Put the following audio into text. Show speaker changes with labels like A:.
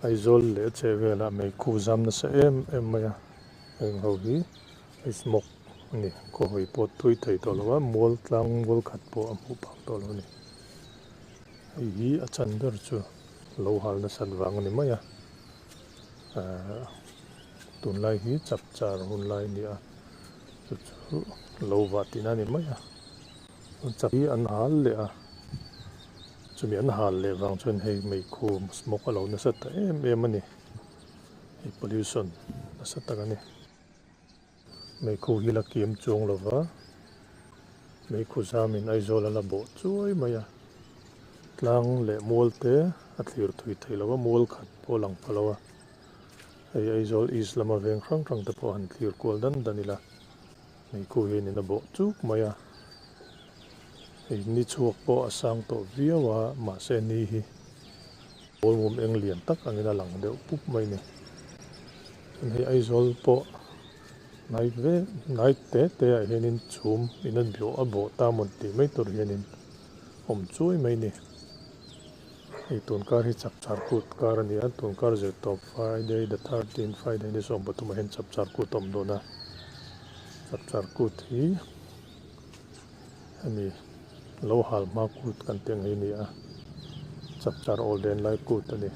A: Aizawl leh a chheh velah meikhu zam nasa em em mai a heng ho hi hei smoke a ni khaw hawi pawh tui thei tawh lo a mual tlang mual khat pawh a hmuh phak tawh lo a ni hei hi a chan ber chu lo hal nasat vang a ni mai a ahh tunlai hi chapchar hun lai a ni a chu chu lo vah tihna a ni mai a chap hi an hal leh a chumi an hal leh vang chuan hei meikhu smoke a lo nasa ta em em a ni hei pollution nasa tak a ni meikhu hi la kim chuang lo va meikhu zamin Aizawl a la bawh chuai mai a tlang leh mual te a thlir thui thei lo va mual khat pawh a lang pha lo a hei Aizawl east lama veng hrang hrang te pawh han thlir kual dan dan ila. Meikhu hianin a bawh chuk mai a, hei ni chhuak pawh a sang tawh viau a, mahse ni hi pawl ngum eng lian tak angin a lang deuh pup mai a ni. Chuan hei Aizawl pawh hnai ve hnai te te ah hianin chhum in a bawh a bawh ta mawn tih mai tur hianin awm chuai mai a ni. Hei tun kar hi chapchar kut kar a ni a, tun kar zir tawp Friday the 13 Friday ni 13 ah hian chapchar kut a awm dawn a, chapchar kut hi hemi lo hal hma kut kan tih ang hi a ni a, chapchar awl den lai kut a ni.